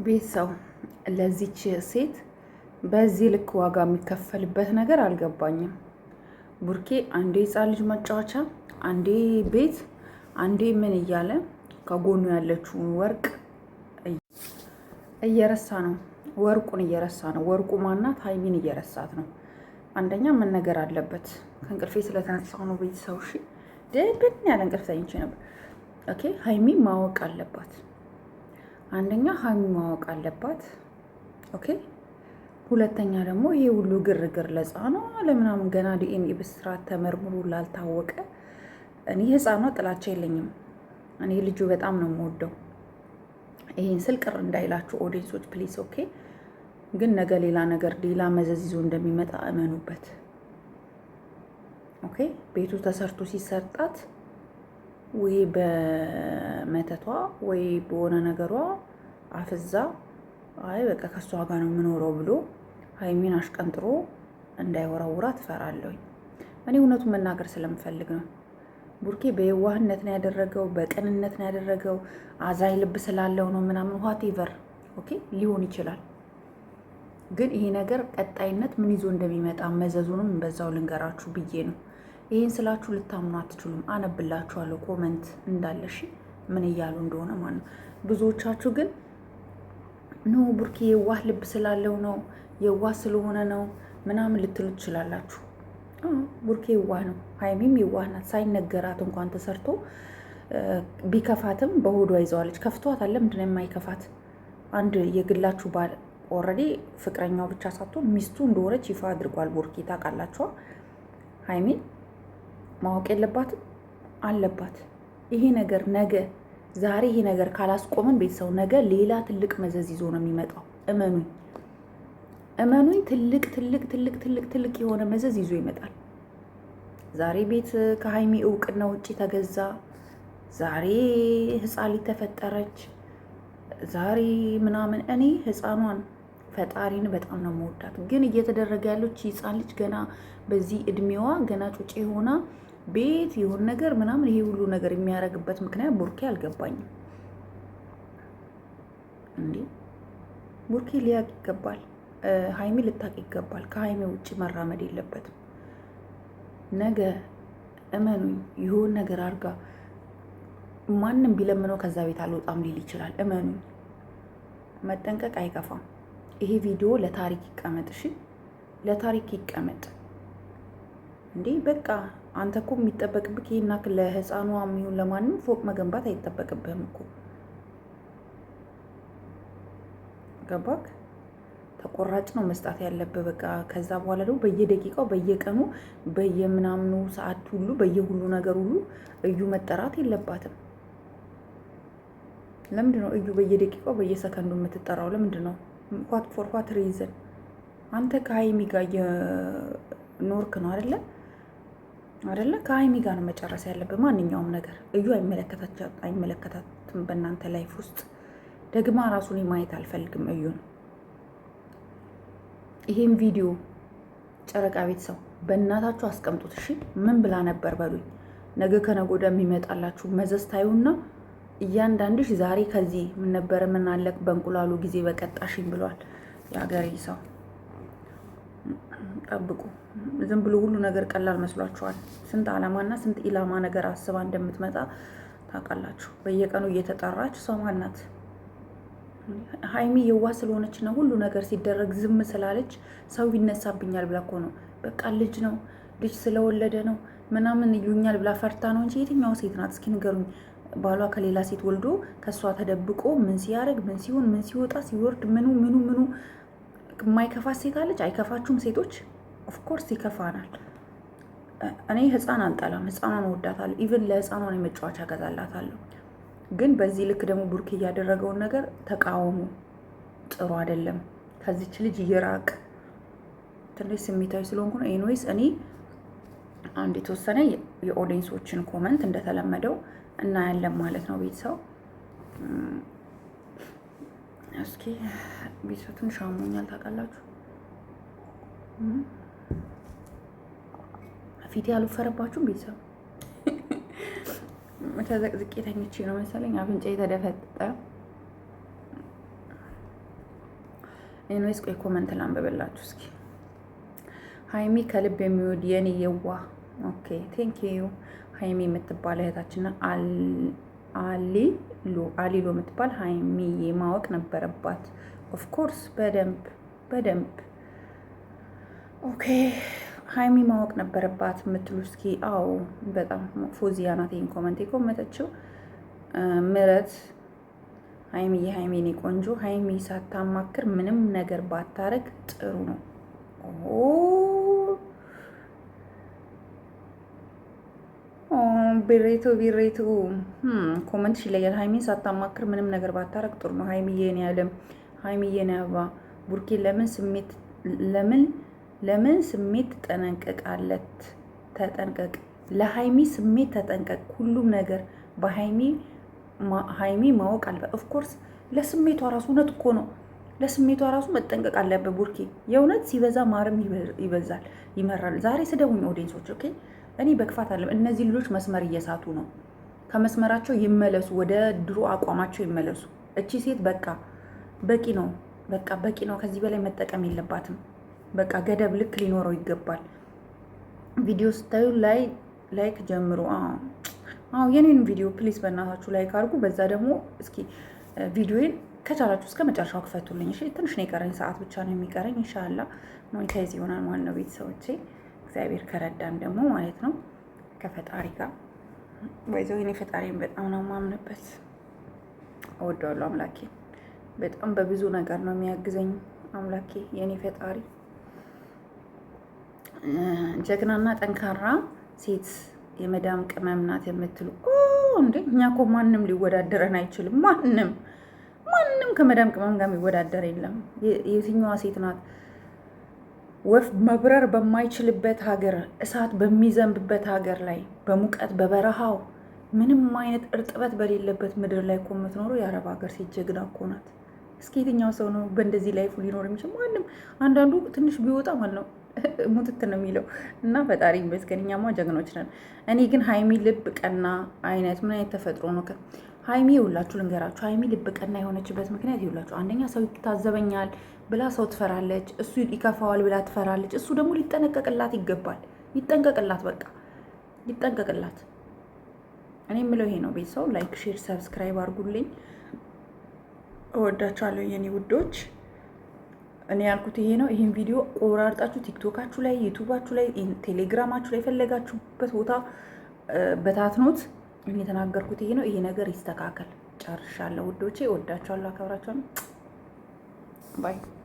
ቤተሰብ፣ ለዚች ሴት በዚህ ልክ ዋጋ የሚከፈልበት ነገር አልገባኝም። ቡርኬ አንዴ ህፃን ልጅ መጫወቻ፣ አንዴ ቤት፣ አንዴ ምን እያለ ከጎኑ ያለችውን ወርቅ እየረሳ ነው። ወርቁን እየረሳ ነው። ወርቁ ማናት? ሀይሚን እየረሳት ነው። አንደኛ ምን ነገር አለበት? ከእንቅልፌ ስለተነሳሁ ነው ቤተሰብ። እሺ ድብን ያለ እንቅልፍ ተኝቼ ነበር። Okay፣ ሀይሚ ማወቅ አለባት። አንደኛ ሀይሚ ማወቅ አለባት። Okay፣ ሁለተኛ ደግሞ ይሄ ሁሉ ግርግር ለህፃኗ ለምናምን ገና ዲኤንኤ በስርዓት ተመርምሮ ላልታወቀ፣ እኔ ህፃኗ ጥላቻ የለኝም። እኔ ልጁ በጣም ነው የምወደው። ይሄን ስል ቅር እንዳይላችሁ audience ኦች please። Okay፣ ግን ነገ ሌላ ነገር ሌላ መዘዝ ይዞ እንደሚመጣ እመኑበት። Okay፣ ቤቱ ተሰርቶ ሲሰጣት ወይ በመተቷ ወይ በሆነ ነገሯ አፍዛ አይ በቃ ከእሷ ጋር ነው የምኖረው ብሎ ሀይሚን አሽቀንጥሮ እንዳይወረውራት እፈራለሁኝ። እኔ እውነቱን መናገር ስለምፈልግ ነው። ቡርኬ በየዋህነት ነው ያደረገው፣ በቅንነት ነው ያደረገው፣ አዛኝ ልብ ስላለው ነው ምናምን whatever፣ okay ሊሆን ይችላል። ግን ይሄ ነገር ቀጣይነት ምን ይዞ እንደሚመጣ መዘዙንም በዛው ልንገራችሁ ብዬ ነው። ይህን ስላችሁ ልታምኑ አትችሉም። አነብላችኋለሁ comment እንዳለሽ ምን እያሉ እንደሆነ ማለት ነው። ብዙዎቻችሁ ግን no ቡርኬ የዋህ ልብ ስላለው ነው፣ የዋህ ስለሆነ ነው ምናምን ልትሉ ትችላላችሁ። ቡርኬ የዋህ ነው፣ ሀይሚም የዋህ ናት። ሳይነገራት እንኳን ተሰርቶ ቢከፋትም በሆዷ ይዘዋለች። ከፍቷት አለ ምንድነው የማይከፋት? አንድ የግላችሁ ባል already ፍቅረኛው ብቻ ሳትሆን ሚስቱ እንደሆነች ይፋ አድርጓል ቡርኬ፣ ታውቃላችኋ። ሀይሚን ማወቅ የለባትም? አለባት። ይሄ ነገር ነገ ዛሬ ይሄ ነገር ካላስቆምን ቤተሰብ ነገ ሌላ ትልቅ መዘዝ ይዞ ነው የሚመጣው። እመኑኝ፣ እመኑኝ፣ ትልቅ ትልቅ ትልቅ ትልቅ ትልቅ የሆነ መዘዝ ይዞ ይመጣል። ዛሬ ቤት ከሀይሚ እውቅና ውጭ ተገዛ፣ ዛሬ ህፃን ልጅ ተፈጠረች፣ ዛሬ ምናምን። እኔ ህፃኗን ፈጣሪን በጣም ነው መወዳት። ግን እየተደረገ ያለች ህፃን ልጅ ገና በዚህ እድሜዋ ገና ጩጬ ሆና ቤት የሆነ ነገር ምናምን ይሄ ሁሉ ነገር የሚያደርግበት ምክንያት ቡርኬ አልገባኝም። እንዴ ቡርኬ ሊያቅ ይገባል። ሀይሚ ልታቅ ይገባል። ከሀይሚ ውጭ መራመድ የለበትም። ነገ እመኑኝ ይሆን ነገር አድርጋ ማንም ቢለምነው ከዛ ቤት አልወጣም ሊል ይችላል። እመኑኝ፣ መጠንቀቅ አይከፋም። ይሄ ቪዲዮ ለታሪክ ይቀመጥ። እሺ ለታሪክ ይቀመጥ። እንዴ በቃ አንተ እኮ የሚጠበቅብህ ይሄን ያክል ለህፃኗ የሚሆን ለማንም ፎቅ መገንባት አይጠበቅብህም እኮ፣ ገባክ? ተቆራጭ ነው መስጣት ያለብህ በቃ። ከዛ በኋላ ደግሞ በየደቂቃው በየቀኑ በየምናምኑ ሰዓት ሁሉ በየሁሉ ነገር ሁሉ እዩ መጠራት የለባትም። ለምንድን ነው እዩ በየደቂቃው በየሰከንዱ የምትጠራው? ለምንድን ነው? What for what reason? አንተ ከሀይሚ ጋር እየኖርክ ነው አይደለ? አይደለ? ከሀይሚ ጋር ነው መጨረስ ያለብህ ማንኛውም ነገር። እዩ አይመለከታትም በእናንተ life ውስጥ። ደግማ ራሱን ማየት አልፈልግም እዩን። ይሄን ቪዲዮ ጨረቃ ቤተሰብ በእናታችሁ አስቀምጡት። እሺ ምን ብላ ነበር በሉኝ። ነገ ከነገ ወዲያ የሚመጣላችሁ መዘዝ ታዩና እያንዳንድሽ ዛሬ ከዚህ ምን ነበረ ምን አለክ በእንቁላሉ ጊዜ በቀጣሽኝ ብሏል የሀገሬ ሰው። ጠብቁ። ዝም ብሎ ሁሉ ነገር ቀላል መስሏችኋል። ስንት ዓላማና ስንት ኢላማ ነገር አስባ እንደምትመጣ ታውቃላችሁ። በየቀኑ እየተጠራች ሰው ማናት? ሀይሚ የዋህ ስለሆነች ነው ሁሉ ነገር ሲደረግ ዝም ስላለች ሰው ይነሳብኛል ብላ እኮ ነው። በቃ ልጅ ነው፣ ልጅ ስለወለደ ነው ምናምን ይሉኛል ብላ ፈርታ ነው እንጂ የትኛው ሴት ናት እስኪ ንገሩኝ። ባሏ ከሌላ ሴት ወልዶ ከእሷ ተደብቆ ምን ሲያደርግ ምን ሲሆን ምን ሲወጣ ሲወርድ ምኑ ምኑ ምኑ የማይከፋት ሴት አለች? አይከፋችሁም ሴቶች? Of course ይከፋናል። እኔ ህፃን አልጠላም፣ ህፃኗን እወዳታለሁ። Even ለህፃኗን የመጫወቻ እገዛላታለሁ። ግን በዚህ ልክ ደግሞ ቡርኬ እያደረገውን ነገር ተቃወሙ፣ ጥሩ አይደለም። ከዚች ልጅ ይራቅ። ትንሽ ስሜታዊ ስለሆንኩ ነው። Anyways እኔ አንድ የተወሰነ የ audience ኦችን comment እንደተለመደው እናያለን ማለት ነው። ቤተሰብ እስኪ ቤተሰብ ትንሽ አሞኛል ታውቃላችሁ። ፊቴ አልወፈረባችሁም ቤተሰብ? ተዘቅዝቄ ተኝቼ ነው መሰለኝ አፍንጫ የተደፈጠ። Anyways ቆይ comment ላንብብላችሁ እስኪ። ሀይሚ ከልብ የሚወድ የኔ የዋ፣ okay, thank you። ሀይሚ የምትባል እህታችን፣ አሊሎ አሊሎ የምትባል ሀይሚዬ ማወቅ ነበረባት። Of course በደንብ በደንብ። Okay፣ ሀይሚ ማወቅ ነበረባት የምትሉ እስኪ። አዎ በጣም። ፎዚያ ናት ይህን comment የኮመተችው። ምረት ሀይሚዬ፣ ሀይሚ የኔ ቆንጆ፣ ሀይሚ ሳታማክር ምንም ነገር ባታረግ ጥሩ ነው። ኦ ቤሬቱ ቤሬቱ comment ይለያል። ሀይሚን ሳታማክር ምንም ነገር ባታረግ ጥሩ ነው። ሀይሚዬ የኔ ዓለም፣ ሀይሚዬ የኔ አበባ፣ ቡርኬ ለምን ስሜት ለምን ስሜት ትጠነቀቃለት? ተጠንቀቅ፣ ለሀይሚ ስሜት ተጠንቀቅ። ሁሉም ነገር በሀይሚ ሀይሚ ማወቅ አለበት። Of course ለስሜቷ ራሱ፣ እውነት እኮ ነው። ለስሜቷ ራሱ መጠንቀቅ አለበት ቡርኬ። የእውነት ሲበዛ ማርም ይበዛል፣ ይመራል። ዛሬ ስደቡኝ audience ኦች፣ okay፣ እኔ በክፋት አለም። እነዚህ ልጆች መስመር እየሳቱ ነው። ከመስመራቸው ይመለሱ፣ ወደ ድሮ አቋማቸው ይመለሱ። እቺ ሴት በቃ በቂ ነው፣ በቃ በቂ ነው። ከዚህ በላይ መጠቀም የለባትም። በቃ ገደብ ልክ ሊኖረው ይገባል። ቪዲዮ ስታዩ ላይ like ጀምሩ። አዎ፣ የኔን ቪዲዮ please በእናታችሁ like አድርጉ። በዛ ደግሞ እስኪ ቪዲዮዬን ከቻላችሁ እስከ መጨረሻው ክፈቱልኝ። እሺ፣ ትንሽ ነው የቀረኝ፣ ሰዓት ብቻ ነው የሚቀረኝ። ኢንሻላ monetize ይሆናል ማለት ነው ቤተሰቦቼ፣ እግዚአብሔር ከረዳን ደግሞ ማለት ነው ከፈጣሪ ጋር። ወይዘው እኔ ፈጣሪን በጣም ነው የማምንበት፣ እወደዋለሁ አምላኬ። በጣም በብዙ ነገር ነው የሚያግዘኝ አምላኬ የእኔ ፈጣሪ። ጀግናና ጠንካራ ሴት የመዳም ቅመም ናት የምትሉ፣ እንዴ፣ እኛ እኮ ማንም ሊወዳደረን አይችልም። ማንም ማንም ከመዳም ቅመም ጋር የሚወዳደር የለም። የትኛዋ ሴት ናት ወፍ መብረር በማይችልበት ሀገር፣ እሳት በሚዘንብበት ሀገር ላይ፣ በሙቀት በበረሃው ምንም አይነት እርጥበት በሌለበት ምድር ላይ እኮ የምትኖረው የአረብ ሀገር ሴት ጀግና እኮ ናት። እስኪ የትኛው ሰው ነው በእንደዚህ life ሊኖር የሚችል? ማንም። አንዳንዱ ትንሽ ቢወጣ ማለት ነው ሙትት ነው የሚለው። እና ፈጣሪ ይመስገን እኛማ ጀግኖች ነን። እኔ ግን ሀይሚ ልብ ቀና አይነት ምን አይነት ተፈጥሮ ነው? ሀይሚ ይውላችሁ ልንገራችሁ፣ ሀይሚ ልብ ቀና የሆነችበት ምክንያት ይውላችሁ፣ አንደኛ ሰው ይታዘበኛል ብላ ሰው ትፈራለች፣ እሱ ይከፋዋል ብላ ትፈራለች። እሱ ደግሞ ሊጠነቀቅላት ይገባል። ይጠንቀቅላት፣ በቃ ይጠንቀቅላት። እኔ የምለው ይሄ ነው። ቤተሰብ like፣ share፣ subscribe አድርጉልኝ። እወዳችኋለሁ የኔ ውዶች። እኔ ያልኩት ይሄ ነው። ይህን ቪዲዮ ቆራርጣችሁ ቲክቶካችሁ ላይ፣ ዩቱባችሁ ላይ፣ ቴሌግራማችሁ ላይ የፈለጋችሁበት ቦታ በታትኖት። እኔ የተናገርኩት ይሄ ነው። ይሄ ነገር ይስተካከል። ጨርሻለሁ ውዶቼ። እወዳችኋለሁ፣ አከብራችኋለሁ። Bye.